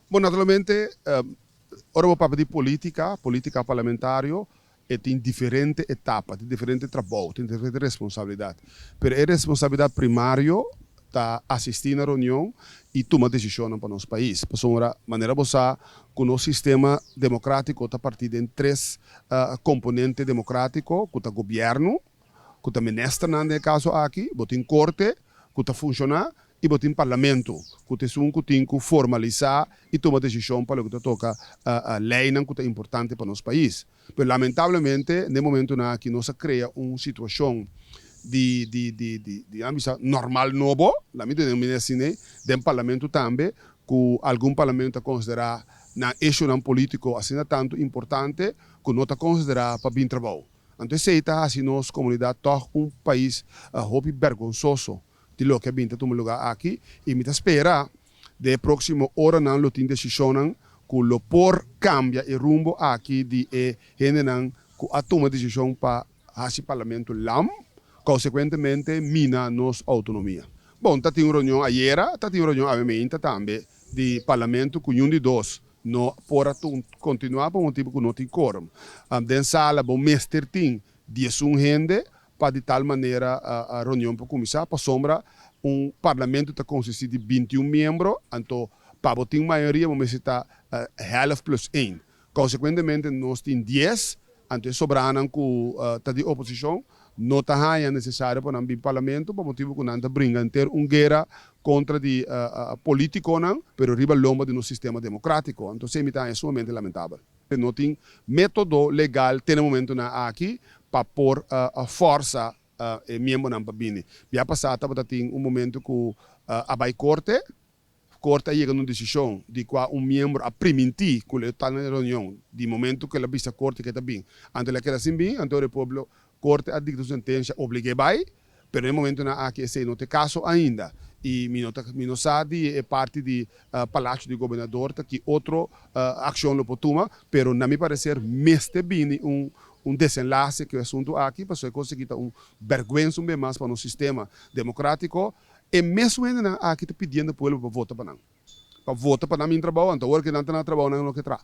Bon, naturalmente, ora bo papia di politica, politica parlamentario, e tin diferente etapa, tin diferente trabou, tin diferente responsabilidad. Pero e responsabilidad primario ta asisti na reunion y tuma decisionnan pa nos pais. Pasobra manera bo sa cu nos sistema democratico ta parti den tres componente democratico cu ta gobierno, cu ta ministernan den e caso aki, bo tin corte cu ta funciona y bo tin parlamento cu ta esun cu tin cu formalisa y tuma decision pa loke ta toca leynan cu ta importante pa nos pais. Pero lamentablemente den momentonan aki nos a crea un situacion di di di di di bisa normal nobo, la mi denomina asina, den parlamento tambe cu algun parlamento ta considera nan issuenan politico asina tanto importante cu no ta considera pa bin trabou. Anto esey ta haci nos comunidad toch un pais hopi bergonsoso di loke a bin ta tuma lugar aki y mi ta spera den e proximo oranan lo tin decisionnan cu lo por cambia e rumbo aki di e hendenan cu a tuma decision pa haci parlamento lam, consecuentemente mina nos autonomia. Bon, ta tin un reunion ayera, ta tin un reunion awe meinta tambe di parlamento cu niun di dos no por a continua pa motibo cu no tin quorum. Den sala bo mester tin 11 hende pa di tal manera reunion por cuminsa, pasobra un parlamento ta consisti di 21 miembro, anto pa bo tin mayoria bo mester ta helft plus één. Consecuentemente nos tin 10, anto e sobranan cu ta di oposicion no ta haya necesario pa nan bin parlamento pa motibo cu nan ta bringa henter un guera contra di politiconan, pero riba lomba di nos sistema democratico. Anto esey mi ta haya sumamente lamentabel. No tin metodo legal te na momentonan aki pa por forsa e miembronan pa bini. Bia pasa tabata tin un momento cu a bay corte, corte a yega na un decision di cua un miembro a priminti cu lo ta na reunion di momento cu el a bisa corte cu e ta bin. Anto el a keda sin bin, anto e pueblo corte a dicta su sentencia obligue bay, pero na e momentonan aki esey no ta e caso ainda y mi no ta mi no sa di e parti di Palacio di Gobernador ta ki otro accion lo por tuma, pero na mi parecer mester bini un desenlace cu e asunto aki pasobra e cos aki ta un berguensa un bes mas pa nos sistema democratico. E mesun hendenan aki ta pidiendo pueblo pa vota pa nan, pa vota pa nan bin trabou, anto awor cu nan ta na trabou nan no ke traha.